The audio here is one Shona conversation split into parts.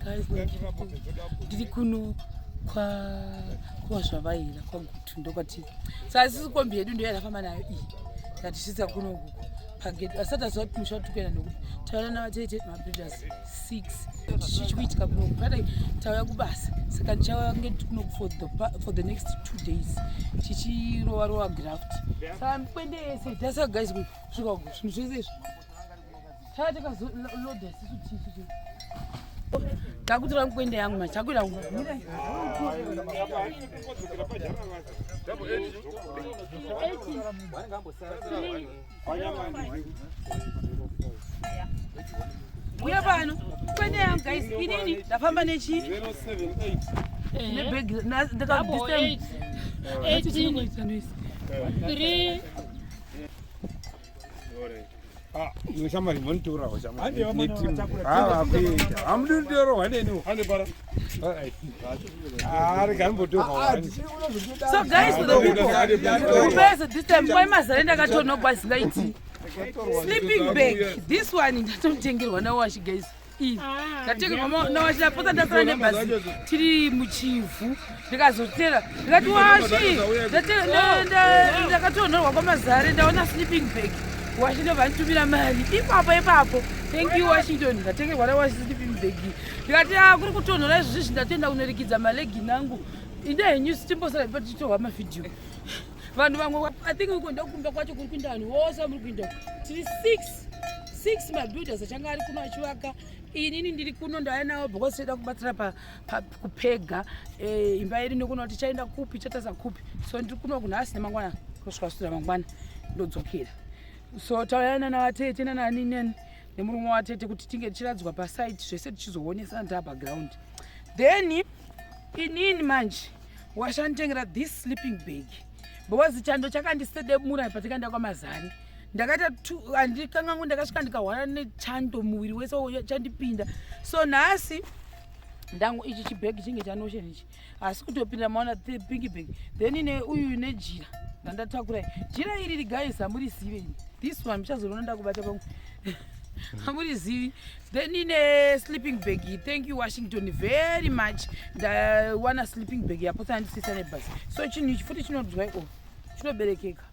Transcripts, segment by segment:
Guys, ndiri kuno kwaZvavaira, kwaGutu, ndokwatiri. Saka isusu kombi yedu ndiyo yatafamba nayo iyi, tatisvitsa kuno kuku pagate. Asati aziva kuti musha tiri kuenda nokuti tauya navatete mabuilders 6. Chichikuitika kuno padai, tauya kubasa, saka ndichauya kunge tiri kuno for the next 2 days, tichirova rova graft. Saka mikwende yese tasa, guys, kusvika uku, zvinhu zvese izvi taa takazoloda isisu tisu takutora mikwende yangu manje takuenda. Mirai. Uya pano, kwende yangu, guys. Inini ndafamba nechi nebhegi. 88 18 3. Shamwari, monitorawo shamwari, kuita hamudindorohwa neniwo. Rega ndimbotorwa. So guys, for the people kupesa this time kwai mazare ndakatonogwa zingaiti sleeping bag. This one ndatotengerwa naWashi, guys. Iyi ndatengerwa naWashi. Ndapota ndasara nebhasi tiri muChivhu, ndikazotera ndikati, "Washi, ndakatonhorwa kwaMazare, ndaona sleeping bag." Washi ndobva nditumira mari ipapo ipapo. Thank you, Washington. Ndatengerwa naWashi sleeping bag. Ndikati, "A, kuri kutonhora izvozvizvi, ndatoenda kunorikidza maleggings angu." Inde henyu, timbosara ipa tichitorwa mavhidhiyo. Vanhu vamwe, I think uko ndokumba kwacho kuri kuinda vanhu vose vamuri kuinda. Tiri six, six mabuilders achanga ari kuno achivaka. Inini ndiri kuno, ndauya navo because toida kubatsira kupega imba yedu, nekuona kuti tichaenda kupi, chatasa kupi. So ndiri kuno kunhasi nemangwana, kusvika sura mangwana ndodzokera. So tauyana navatete nanani nemurume watete kuti tinge tichiradzwa pasite zvese, tichizoonesana taa paground. Then inini manje washanditengera this sleeping bag because chando chakandisedemura patikaenda kwaMazari. Ndakaita handikangangu, ndakasvika ndikahwara nechando, muviri wese chandipinda. So nhasi ndangu ichi chibhegi chinge chaNotion ichi, asi kutopinda maona pink bag. Then neuyu nejira randatakurai, jira iri, guys, hamurizive this one, muchazoriona ndakubata pamwe, hamurizivi. Then ine sleeping bag. Thank you, Washington, very much. Ndawana sleeping bag yapotsa yandisisa nebhasi. So chinhu ichi futi chinodzwa iko, chinoberekeka,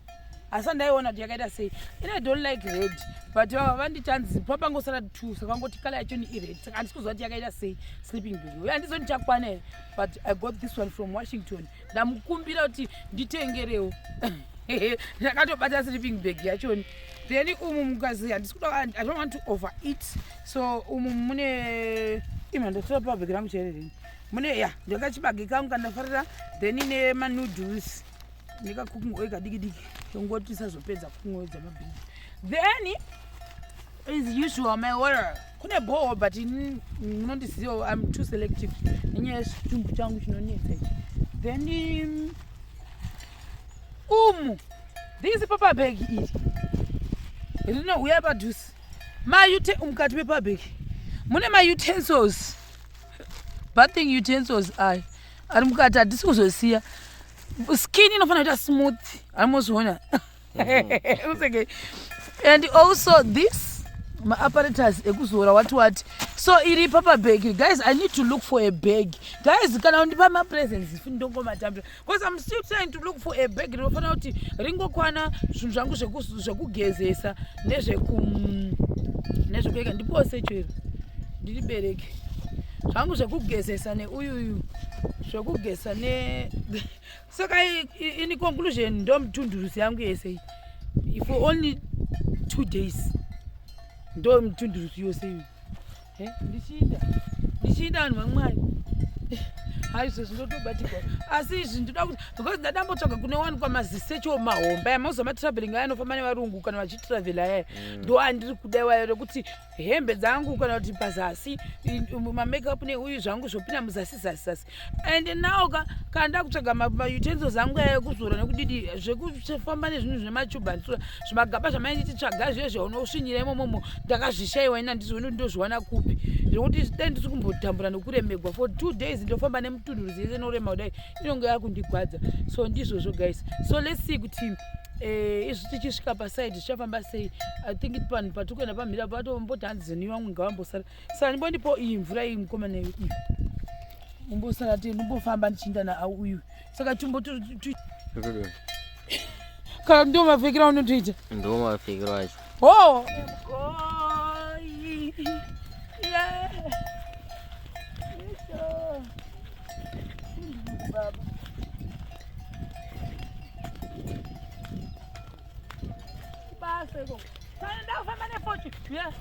asi andaiona kuti yakaita sei. Ine, I don't like red, but vava vanditanzi papangosara two, saka vangoti colour yacho ni ired, saka handisi kuziva kuti yakaita sei sleeping bag. Uye handizoti ndichakwana here, but I got this one from Washington. Ndamukumbira kuti nditengerewo, ndakatobata sleeping bag yachoni. Then umu mukazi, handisi kuda, I don't want to overeat, so umu mune ima ndotora pabhegi rangu chairereni mune ya ndakachibage kangu kandafarira. Then ine manoodles nekacooking oil kadiki diki, tongoti tisazopedza cooking oil dzamabhigi. Then, as usual, my water. Kune boho, but munondiziva, I'm too selective nenyaya yechitumbu changu chinonetsa ichi. Then umu this paper bag iri rinouya padhuze maute. Mukati mepaper bag mune mautensils, bathing utensils aya ari mukati, hatisi kuzosiya. Skin inofanira kuita smooth, arimozviona useke. And also this maapparatus ekuzora, what what. So iri paper bag, guys, I need to look for a bag. Guys, kana undipa mapresents, ndongomatambira because I'm still trying to look for a bag rinofanira kuti ringokwana zvinhu zvangu zvekugezesa nezvekueka. Ndipose chero ndiribereke zvangu zvekugezesa neuyuyu zvekugeza ne. Saka in conclusion, ndo mutundurusi yangu yese iyi for only 2 days, ndo mutundurusi yose iyi. Ndichiinda, ndichiinda, vanhu vaMwari, hai, izvozvi ndotobatirwa. Asi izvi ndinoda kuti, because ndadambotsvaga kune wanikwa mazisecho mahomba aya, mazuva matravelling aya anofamba nevarungu kana vachitravel aya, ndo andiri kuda iwayo, rekuti hembe dzangu kana kuti pazasi mamakeup neuyu zvangu zvopinda muzasi zasi zasi. And now kana ndakutsvaga mautensils angu aya ekuzora nekudidi, zvekufamba nezvinhu zvine machubha ndisura zvimagaba zvamainditi tsvaga zviye zvaunosvinyira imomomo, ndakazvishayiwa ina, ndizioni kuti ndozviwana kupi, zvekuti dai ndisi kumbotambura nekuremegwa for 2 days, ndofamba nemutunhuruzi yese inorema kudai, inonge yakundigwadza. So ndizvozvo, guys. So let's see kuti Eh, izvi tichisvika pasaidi zvichafamba sei? I think panhu patiri kuenda pamhira patomboti hanzi zini vamwe ngavambosara. Saka ndimbondipo iyi mvura iyi mukomana iyi. Mumbosara ti ndimbofamba ndichiinda nauyu. Saka tumbo kana ndiwo mapfekero aunotoita? Ndiwo mapfekero acho. Oh! Yeah. Baba. Basa ikoko. Kana ndakufamba nefortune. Yeah.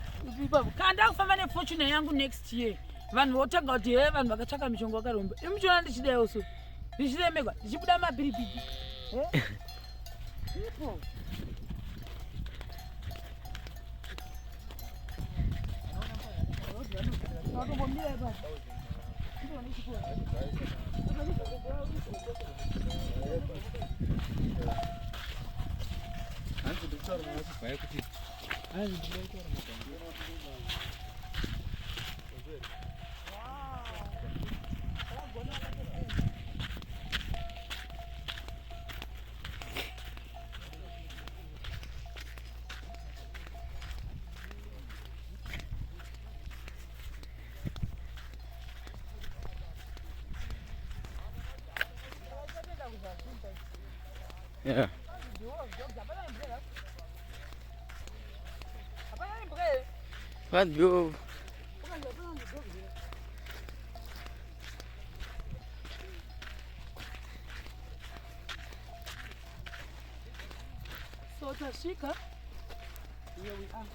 Kana ndakufamba nefortune yangu next year. Vanhu votanga kuti he vanhu vakatsvaka mishonga vakaromba. Imi muchiona ndichidaiwo so. Ndichiremekwa, ndichibuda mapiripiti. Eh? People. Yeah. What go? So tasvika. Here we are.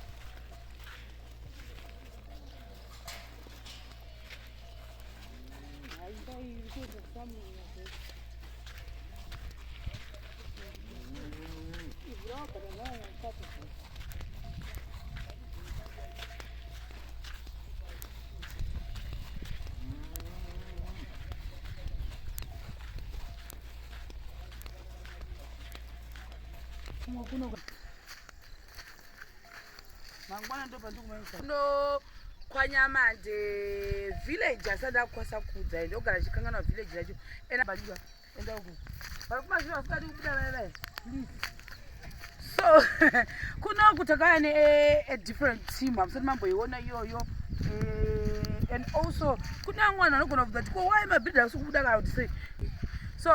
Mangwana ndopandikumaisa no kwanyamande village asati akukwanisa kudza ende ogara achikanganwa village racho. Enda baliwa, enda uko vari kumashure vasingadi kubuda vaya vaya, please. So kunoku takauya ne a different team, hamusati mamboiona iyoyo. And also kune vamwe vanhu vanogona kubvunza kuti ko why mabhidha asi kubuda kana kuti sei. So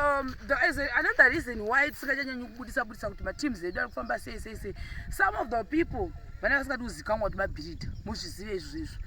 there is another reason why tisingachanyanyi kubudisa budisa kuti mateams edu ari kufamba sei sei sei. Some of the people vanenge vasingadi kuzikanwa kuti mabhiridha, muzvizive izvozvo izvo.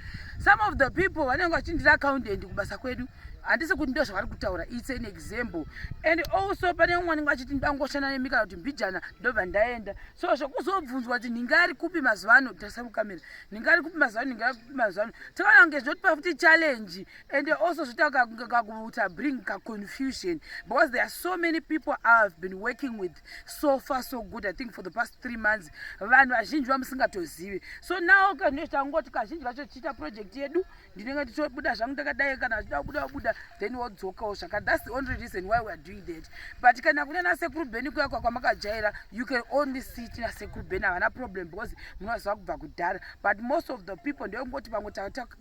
Some of the people vanenge vachindira accountant kubasa kwedu, handisi kuti ndo zvavari kutaura, it's an example. And also pane umwe anenge achiti ndangoshanda nemi kana kuti mbijana ndobva ndaenda. So zvekuzobvunzwa kuti nhinga ari kupi mazuva ano, tarisa kukamera, nhinga ari kupi mazuva ano, nhinga ari kupi mazuva ano, takaona kunge zvinotipa futi challenge. And also zvoita kakuta bring kaconfusion because there are so many people I have been working with. So far so good, I think for the past 3 months vanhu vazhinji vamusingatozivi. So now kanoitangoti kazhinji kacho tichiita project yedu ndinenge ndichobuda zvangu ndakadai, kana vachida kubuda buda then wodzokawo zvakare. That's the only reason why we are doing that. But kana kune nasekuru Beni kuya kwamakajaira, you can only see tina sekuru Beni, havana problem because munoziva kubva kudhara. But most of the people ndeyongoti pamwe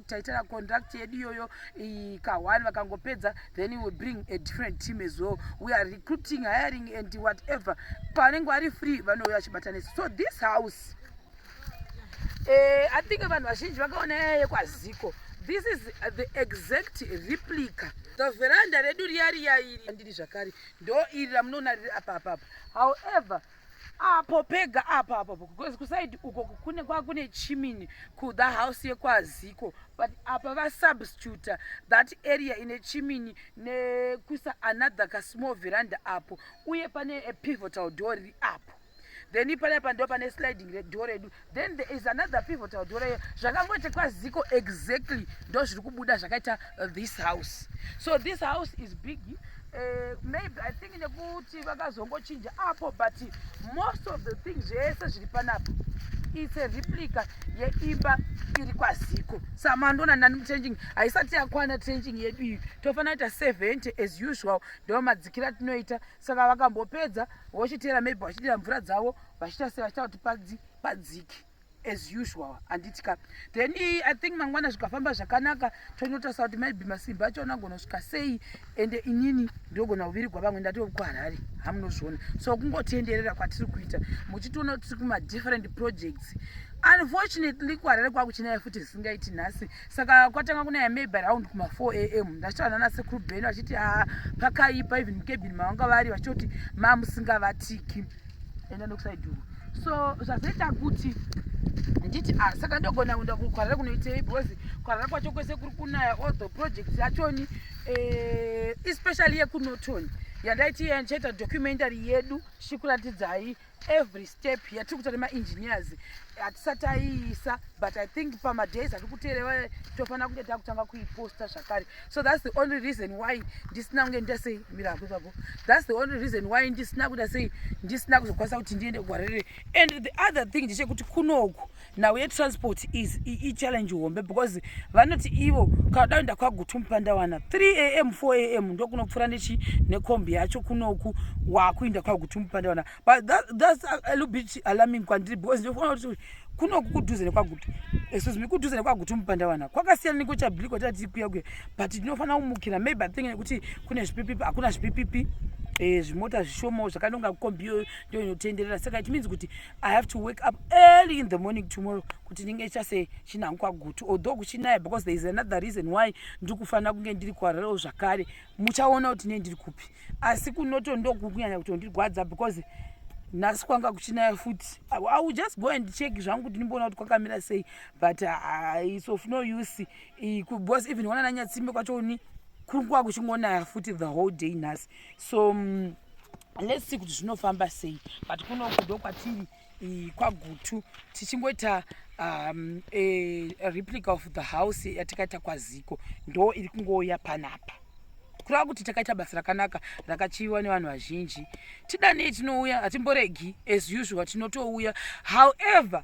taitana contract yedu iyoyo ka1 vakangopedza, then we bring a different team as well. We are recruiting, hiring and whatever. Pavanenge vari free vanouya vachibatanisa. So this house, I think vanhu vazhinji vakaona yekwaziko. This is the exact replica. The veranda redu riya riya iri ndiri zvakare ndo iri ramunoona riri apa apa apa. However apo pega apa apa because kusaidi uko kune kwakune chimini kuthe house yekwaziko, but apa vasubstituta that area ine chimini nekuisa another kasmall veranda apo, uye pane a pivotal door riri apo. Then panapa ndo pane sliding door redu. Then there is another pivotal door reyo zvakangoita kwaziko exactly ndo zviri kubuda zvakaita this house. So this house is big. Maybe I think nekuti vakazongochinja apo, but most of the things zvese zviri panapa it's a replica yeimba iri kwaziko. Samandoona nani trenching haisati yakwana. Trenching yedu iyi tofanira kuita 70 as usual, ndo madzikira tinoita. Saka vakambopedza vochitera, maybe vachidira mvura dzavo vachiita sei, vachiita kuti padzike. As usual, handiti ka? Then I think mangwana zvikafamba zvakanaka, tonotarisa kuti maybe masimba acho anogona kusvika sei. Ende inini ndogona kuvirigwa vamwe ndatove kuHarare, hamunozviona. So kungotenderera kwatiri kuita, muchitoona tiri kumadifferent projects. Unfortunately, kuHarare kwakuchinaya futi zvisingaiti nhasi. Saka kwatanga kunaya maybe around kuma4 am. Ndachitaura nanasekuru Ben vachiti a pakaipa, even mucabin mavanga vari vachitoti mamusingavatiki. Enda ndokusaidhuku. So zvazoita kuti nditi, ah, saka ndogona kuenda kuHarare kunoitei? Because kuHarare kwacho kwese kuri kunaya. All the projects yachoni, especially yekuNorton yandaiti yandichaita documentary yedu tichikuratidzai every step yatiri kuita nemaengineers, hatisati aiisa. But I think pamadays atiri kuteereva tofanira kunge takutanga kuiposta zvakare. So that's the only reason why ndisina kunge ndasei mirako ipapo. That's the only reason why ndisina kuita sei, ndisina kuzokwanisa kuti ndiende kuHarare. And the other thing ndechekuti kunoku nhau yetransport is ichallenge hombe, because vanoti ivo kana da kuenda kwaGutu Mupandawana, 3 am, 4 am ndokunopfuura nechi nekombi yacho kunoku wakuenda kwaGutu Mupandawana. But that's a little bit alarming kwandiri, because ndinofanira kuti kunoku kudhuze nekwaGutu, excuse me, kudhuze nekwaGutu Mupandawana kwakasiyana nekuChabili kwatati kuya kuya. But ndinofanira kumukira maybe, I think, nekuti kune zvipipipi, hakuna zvipipipi, zvimota zvishomawo zvakanonga kombi iyoyo ndo inotenderera. Saka it means kuti I have to wake up early in the morning tomorrow kuti ndinge chase chinhangu kwaGutu, although kuchinaya, because there is another reason why ndiri kufanira kunge ndiri kuHararewo zvakare. Muchaona kuti ne ndiri kupi. Asi kunoto ndokukunyanya kutondirwadza, because nhasi kwanga kuchinaya futi. I will just go and check zvangu kuti ndimboona kuti kwakamira sei, but it's of no use, because even wana nanyatsimbe kwachoni kuri kwa kuchingonaya futi the whole day nhasi. So let's see kuti zvinofamba sei. But kunoku ndokwatiri kwaGutu, tichingoita a replica of the house yatakaita kwaZiko, ndo iri kungouya panapa. Kureva kuti takaita basa rakanaka rakachiviwa nevanhu vazhinji. Tidanei, tinouya, hatimboregi. As usual, tinotouya. However,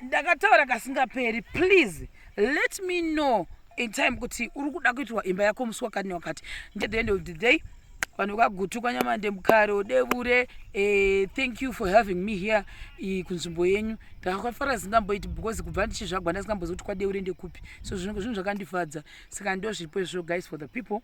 ndakataura kasingaperi, please let me know in time kuti uri kuda kuitirwa imba yako musi wakati newakati. At the end of the day, vanhu vakaGutu, kwaNyamande, Mukaro, Devure, thank you for having me here kunzvimbo yenyu. Ndakafara zingamboiti, because kubva ndichizvagwa ndasingambozivi kuti kwaDeure ndekupi. So zvinhu zvakandifadza. Saka ndo zviripo izvo, guys, for the people.